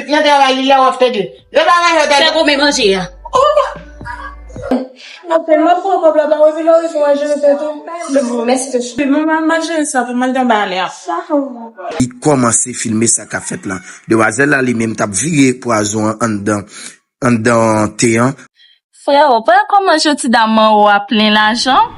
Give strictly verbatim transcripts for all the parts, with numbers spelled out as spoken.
nan travay li la w ap tande. Yo pa manje w tande. Fè kòman manje a? Apre m ap pran kòb la, pa wè vin la, ou manje sa tou. Mèsi tou. Mwen m manje sa tou, mwen te anba ale a. Li kòmanse filme sa k ap fèt la. Demwazèl la li menm t ap vire pwazon an anndan, anndan te an. Freo, pa kòman jodi dam an ou a plen lajan?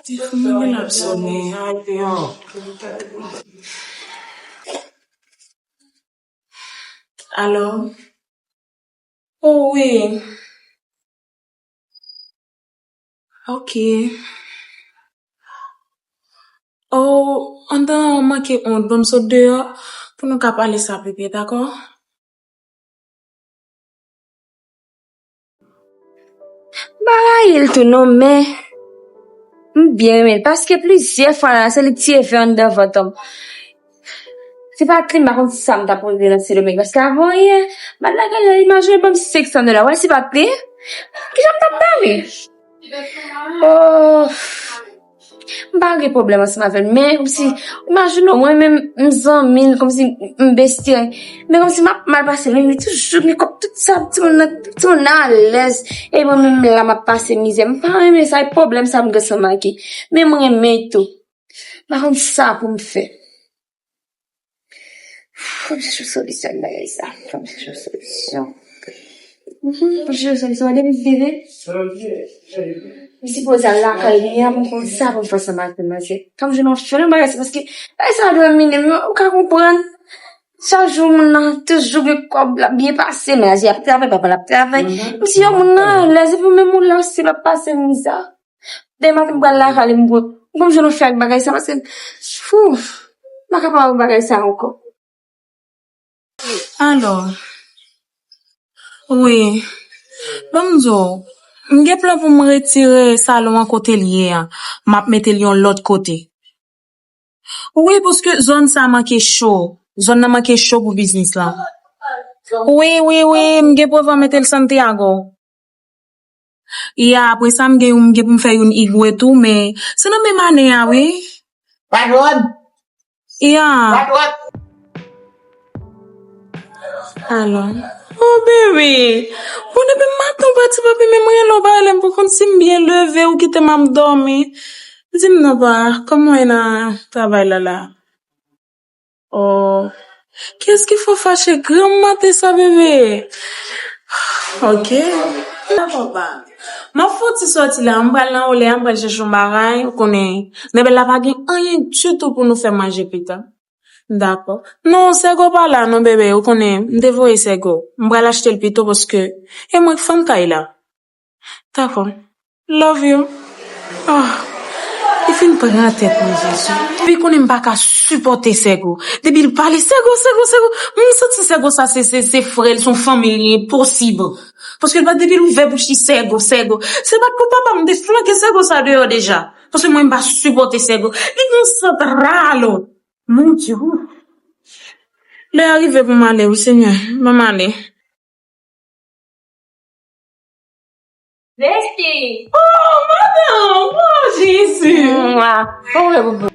Telefòn mwen ap sonnen, ay deyò. Alo? O wi. Ok. O, andan manke ont, ban m sot deyò pou nou ka pale sa pi byen, dakò? M pa rayi l tou non, men m byen renmen l, paske plizyè fwa la, se li k tire fè anndan vant an m. Se pa t li, m pa konn sa m t ap regle nan Sendomeng, paske avan yè, m al lage l, imajine ban m senk san dola, wè, se pa t li, kijan m t ap bare? Oh. M pa gen pwoblèm ansanm avè l, men kòmsi, imajine w, mwen menm, m zanmi l, kòmsi m besti l. Men kòmsi m ap mal pase, men li toujou gen kòb tout sa, timoun nan, timoun nan alèz. E mwen menm la, m ap pase mizè. M pa renmen sa, e pwoblèm sa m gen ansanm ak li. Men m renmen l tou. M pa konn sa pou m fè. Fò m chèche yon solisyon nan bagay sa. Fò m chèche yon solisyon. Mhm, fò m chèche yon solisyon. Depi m vire, m sipoze al lakay li a, m konn sa pou m fè ansanm ak li, manzè. Fò m jwenn yon fen nan bagay sa, paske bagay sa domine m, ou ka konprann. Chak jou, moun nan toujou gen kòb, l ap byen pase, manzè ap travay, papa l ap travay. M di yo, moun nan alèz, epi menm ou la, se l ap pase mizè. Demen maten m pral lakay li, m pou, pou m jwenn yon fen ak bagay sa, paske, fouf, m pa kapab ak bagay sa ankò. Alò, wi, ban m di w, m gen plan pou m retire salon an kote l ye a, m ap mete l yon lòt kote. Wi, paske zòn sa manke cho. Zòn nan manke cho pou biznis lan. Wi, wi, wi, m gen prevan mete l Santiago. Ya, apre sa, m gen, m gen pou m fè youn Igwe tou, men se nan menm ane a, wi. Patwòn. Ya. Patwòn. Alò. Oh, bebe. Bon, depi maten w pati, papi, men m rele w pa rele m pou konn si m byen leve, ou kite m ap dòmi. Di m non, pa, kòman w ye nan travay la, la? Oh. Kiyès ki fè w fache granm maten sa, bebe? Ok. Dakò, pa. M ap fè yon ti sòti la, m pral nan olè a, m pral chèche yon bagay, ou konnen, Nèbèl la pa gen anyen ditou pou nou fè manje pita. Dakò. Non, Sègo pa la non, bebe, ou konnen, m te voye Sègo. M pral achte l pito paske e mwen k fanm kay la. Dakò. Love you. Ah, li fin pran tèt mwen, Jezi. Depi konnen m pa ka sipòte Sègo. Depi l pale Sègo, Sègo, Sègo, m santi Sègo sa se, se, se frè l, se yon fanmi l, li enposib. Paske l pa depi l ouvè bouch li Sègo, Sègo. Se pa t pou papa m te flanke Sègo sa deyò deja. Paske mwen m pa sipòte Sègo. Li gon sant ralo. Mon Dye, wou. Lè a rive pou m ale, wi, Senyè. Ban m ale. Besti! Oh, madanm! Oh, Jezi! Mwa. Kòman w ye, boubou?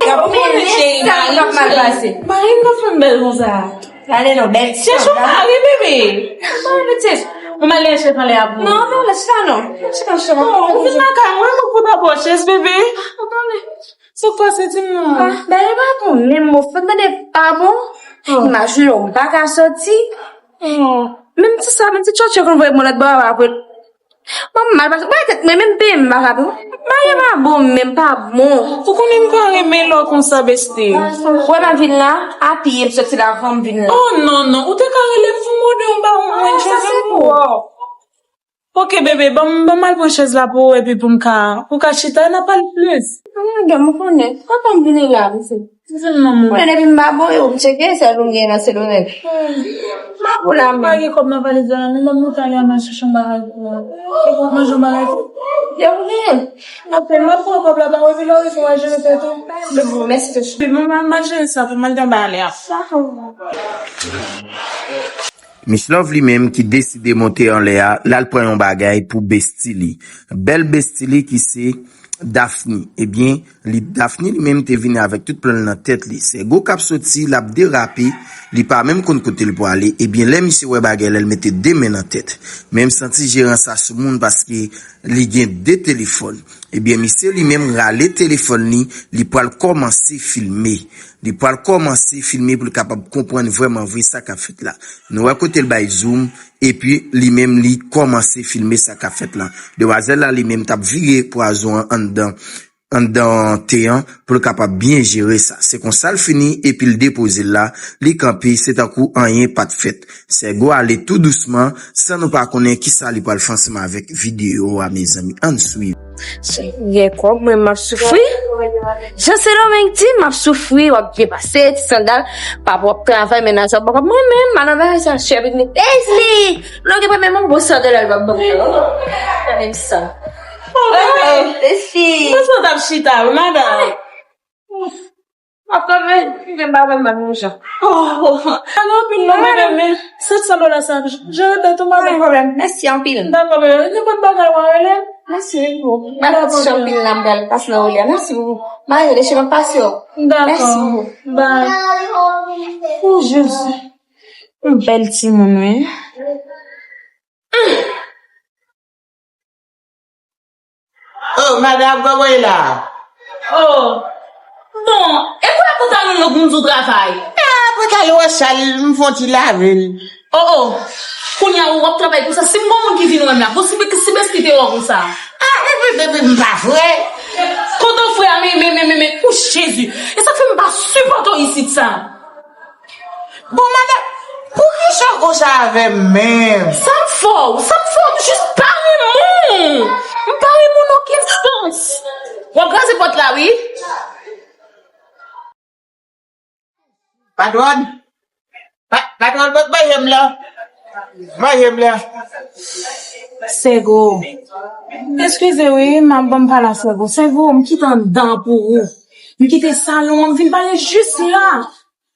Gade, ou konnen cheri, mari m ap mal pase. Mari m pa fè m bèl konsa. Gade non, bèl ti chèch yon mari, bebe. Mari, ti chèch. Ou mal lè chèch anlè a pou. Non, non, lè chita non. Chita, chita. Oh, ou vin lakay mwen, mwen pou ta bò chèz, bebe. Ou konnen. Se kwa se di m non? Ah, bagay pa bon, menm mwen fè tande pa bon. Oh. Imajine w, m pa ka soti. Oh. Menm ti sa, menm ti tchotcho konn voye mwen lòt bò a apre. Mwen m mal pase, wè tèt mwen, menm peye m pa ka bon. Bagay pa bon, menm pa bon. Ou konnen m pa renmen lè w konsa, besti. Wè m ap vin la, apiye m soti la avan m vin la. Oh, non, non, ou te ka rele m pou m mande yon ba yon mwen. Ah, sa se pou ou. Ok, bebe, ban m, ban m al pran chèz la pou ou, epi pou m ka, pou w ka chita, n a pale plis. Madanm, ou konnen, papa m vini la, mesye. Vin non, mwen. Mwen, depi m pa bon, yo, m tcheke sèl ou m gen nan Sendomeng. M pa pou la, men. Pa gen kòb nan valiz la, non, ban m moute ale a, m al chèche yon bagay pou ou. Ou konn manje yon bagay tou? Yo, m gen. Apre, m ap pran kòb la ba ou, epi lè w rive, w a jere tèt ou. Se bon, mèsi, touche. Epi mwen, m al jere sa pou m al nan bagay la. Dakò. Miss Love li menm ki deside monte anlè a, l al pran yon bagay pou besti li. Bèl besti li ki se Daphne. Ebyen, li Daphne li menm te vini avèk tout plan l nan tèt li. Sègo k ap soti, l ap derape, li pa menm konn kote l pwale. Ebyen, lè misye wè bagay la, l mete de men nan tèt. Men m santi jeran sa sou moun paske li gen de telefòn. Ebyen, misye li menm rale telefòn li, li pral kòmanse filme. Li pral kòmanse filme pou l kapab konprann vrèman vre sa k ap fèt la. Nou wè kote l bay zoom, epi li menm li kòmanse filme sa k ap fèt la. Demwazèl la li menm t ap vire pwazon an anndan, anndan te an pou l kapab byen jere sa. Se konsa l fini epi l depoze l la, li kanpe, se tankou anyen pa t fèt. Sègo ale tou dousman, san nou pa konnen kisa li pral fè ansanm avèk videyo a, mezanmi. Ann swiv. Gen kòb, mwen m ap soufri. Jan Sendomeng di, m ap soufri, w ap byen pase, ti sandal, papa w ap travay, mennaj la poko ap mwen menm, m al nan bagay sa, chè pitit li, Tesli! Lè w gen premye moun, bon sandal la, l p ap ban mwen. Menm sa. Oh, Tesli! Mwen sot ap chita, wi, madanm. M ap kanpe, men m pa wè m menm yon jan. Oh, oh. Sa gen anpil non, bebe, men sèt san dola sa, jere tèt ou, madanm. Pa gen pwoblèm. Mèsi anpil. Dakò, bebe, nenpòt bagay w a rele m. Mèsi, Rico. M ap kouche anpil la, m pral pase nan ou li a. Mèsi, Rico. M a rele, che m ap pase w. Dakò. Mèsi, Rico. Bye. Oh, Jezi. Yon bèl timoun, wi. Oh, madanm, kòman w ye la? Oh. Bon, e pou la pantalon yo pou m di w travay? Ah, pantalon an sal, m fè yon ti lave l. Oh, oh. Kounye a ou w ap travay konsa, si m gon moun ki vin wè m la, bon, si, si bèski te wè w konsa. Ah, epi, epi, m pa frè. Kote w frè a, men, men, men, men, men, oh, Jezi. E sa k fè m pa sipòte w isit sa. Bon, madanm, poukisa w konsa avè m menm? Sa m fè w? Sa m fè w? M jis pa renmen w. M pa renmen w nan okenn sans. W ap kraze pòt la, wi. Patwòn? Pa, patwòn, manje m la. Manje m la. Sègo. Eskize wi, m ap ban m pale a Sègo. Sègo, m kite anndan pou ou. M kite salon an, m vin pale jis la.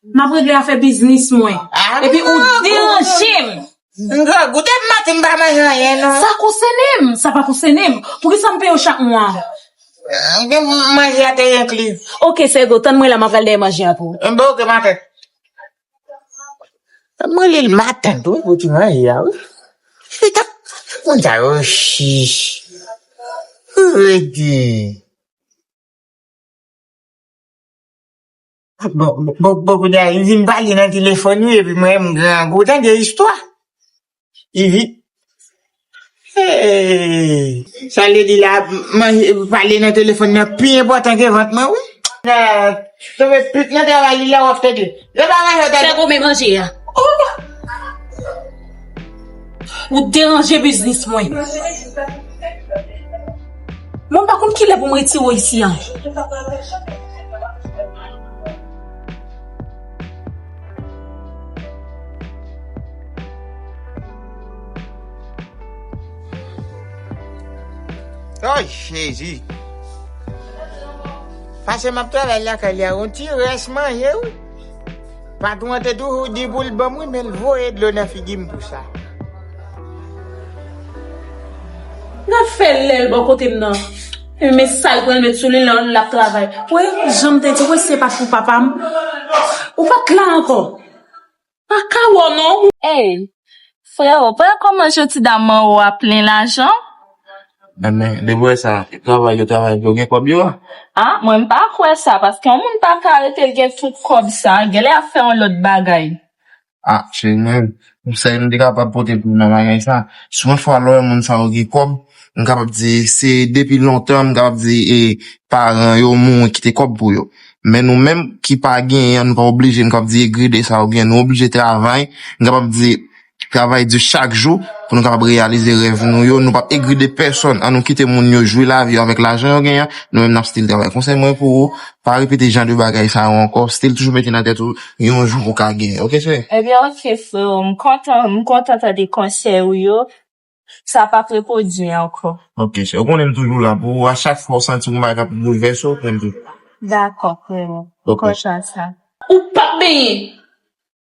M ap regle afè biznis mwen. Epi ou deranje m. M grangou depi maten m pa manje anyen non. Sa konsène m, sa pa konsène m. Poukisa m peye w chak mwa? Gen manje a te enkli. Ok, Sègo, tann mwen la, m ap al dèyè manje a pou ou. Enben ok, maten. Tann mwen li l maten tou pou ti manje a wi. Li tap moun sa yo chich. Redi. Bon, bon, bon, kounye a, li vin pale nan telefòn wi, epi mwen, m grangou, tande istwa. Li vin. Hey, sa l te di la, manje, pale nan telefòn nan pi enpòtan ke vant mwen, wi. Tonbe pit nan travay li la, w ap tande. Yo pa manje, w tande. Sègo, men manje a. Ou deranje biznis mwen. Mwen pa konn kilè pou m retire w isi a. Ay, Jezi. Pase m ap travay lakay li a, yon ti rès manje wi. Patwon an te toujou di pou l ban m wi, men l voye dlo nan figi m pou sa. N ap fè lè l bò kote m nan. Men sa l pran l met sou li lè l ap travay. Ou wè jan m te di w, se pa t pou papa m. Ou pa t la ankò. Pa ka wè w non. Ey, freo, pa wè kòman jan ti dam an wè w a plen lajan? Enben, depi w wè sa, travay yo travay pou yo gen kòb yo a. Ah, mwen m pa kwè sa, paske yon moun pa ka rete l gen tout kòb sa, genlè ap fè yon lòt bagay. Ah, cheri mwen, konsèy m te kapab pote pou w nan bagay sa, si yon fwa lè w wè moun sa yo gen kòb, m kapab di se depi lontan, m kapab di e paran yo mouri kite kòb pou yo. Men nou menm ki pa genyen an, nou pa oblije, m kapab di e gride sa oubyen nou oblije travay, m kapab di travay di chak jou pou nou kapab reyalize rèv nou yo. Nou p ap egri de pèsòn. An nou kite moun yo jwi lavi yo avèk lajan yo genyen. Nou menm n ap still travay. Konsèy mwen pou ou, pa repete jan de bagay sa yo ankò. Still toujou mete nan tèt ou yon jou ou ka genyen. Oke, cheri? Ebyen, oke, freo. M kontan, m kontan tande konsèy ou yo. Sa p ap repwodui ankò. Oke, cheri. Ou konnen m toujou la pou ou. A chak fwa ou santi yon bagay k ap boulvèse w, ou konnen m toujou. Dakò, freo. M kontan sa. Ou p ap benyen.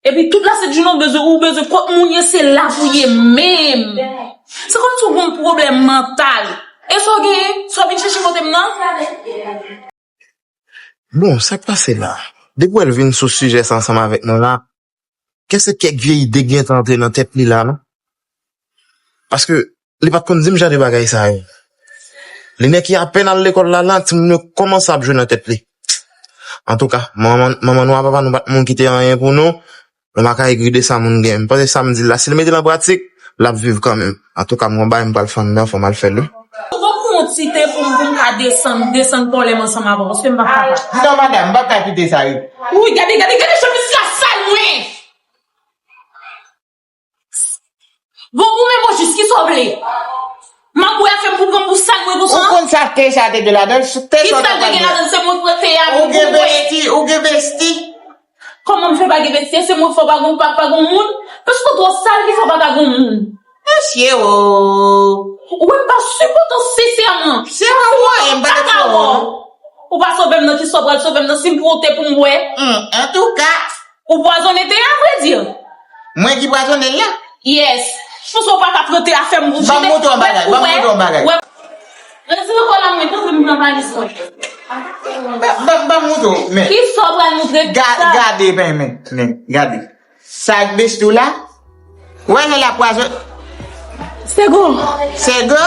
Epi tout lasenn jounen ou bezwen, ou bezwen kot moun ye, se la pou ye menm. Se kòmsi w gen yon pwoblèm mantal. E sa w genyen? Sa w vin chèche kote m nan? Bon, sa k pase la? Depi w wè l vin sou sijè sa ansanm avèk nou la, kèske kèk vye ide gentan antre nan tèt li la, non? Paske li pa t konn di m jan de bagay sa yo. Li nèk ki apèn al lekòl la, la, timoun yo kòmanse ap jwe nan tèt li. Antouka, manman, manman nou a papa nou pa t moun ki te anyen pou nou. Nou pa ka egri de sa moun gen. M panse sa m di l la, si l mete l an pratik, l ap viv kanmenm. Antouka, m gon bagay m pral fè anndan, fò m al fè l wi. Ou pran pou yon ti te pou m, pou m ka desann, desann pwoblèm ansanm avè w, paske m pa kapab. Non, madanm, m p ap ka kite sa wi. Wi, gade, gade, gade jan pitit la sal mwen! Bon, ou menm ou jis, kisa w vle? M ap bwè afè m pou pran m pou sal mwen konsa? Ou konn sa te sa te gen ladan l, te sa w t ap pral bwè. Kisa te gen ladan l? Se mwen k pran te a pou m bwè. Ou gen besti, ou gen besti. Kòman m fè pa gen besti? Se mwen k fè w pa gon, pa, pa gon moun? Paske w twò sal, kisa w pa ka gon moun? Mesye o. Ou wè m pa sipòte w sensèman. Se pa w, m pa t sipòte w. Ou pa sove m nan, kisa w pral sove m nan? Si m pran w te pou m bwè. Hmm, antouka. Ou pwazonnen te a, vredi. Mwen ki pwazonnen l la? Yes. Paske w pa ka pran te a fè m bouje. Ban m montre w yon bagay, ban m montre w yon bagay. Wè. Retire kòla mwen, tanpri, m pran valiz mwen. Ban, ban, ban m montre w, men. Kisa w pral montre? Ga-, gade, men, men, men, gade. Sa k besti w la? Wè lè l ap pwazon. Sego. Sego?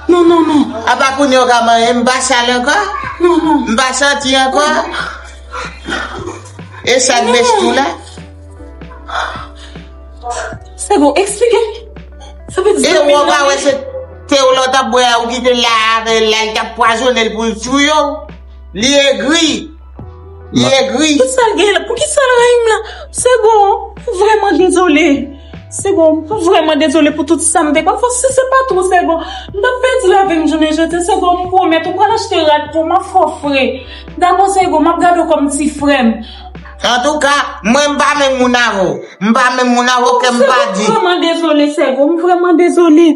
Non, non, non. Apa kounye w ka manyen, m pa sal ankò? Non, non. M pa santi ankò? E sa k besti w la? Sego, eksplike m. Sa vle di e zanmi w pa wè se te w lòt ap bwè a ou ki te la avè l la, l t ap pwazonnen l pou l touye w. Li egri. Li egri. Poukisa l gen la? Poukisa l rayi m la? Sego, m vrèman dezole. Sego, m vrèman dezole pou tout sa m te konn fè. Si se pa t ou, Sego, m t ap pèdi lavi m jounen jodi a. Sego, m pwomèt ou pral achte rad pou m, m ap fè w fre. Dakò, Sego, m ap gade w kòm ti frè m. Antouka, mwen m pa menm moun avè w. M pa menm moun avè w, kè m pa di. Sego, m vrèman dezole, Sego, m vrèman dezole.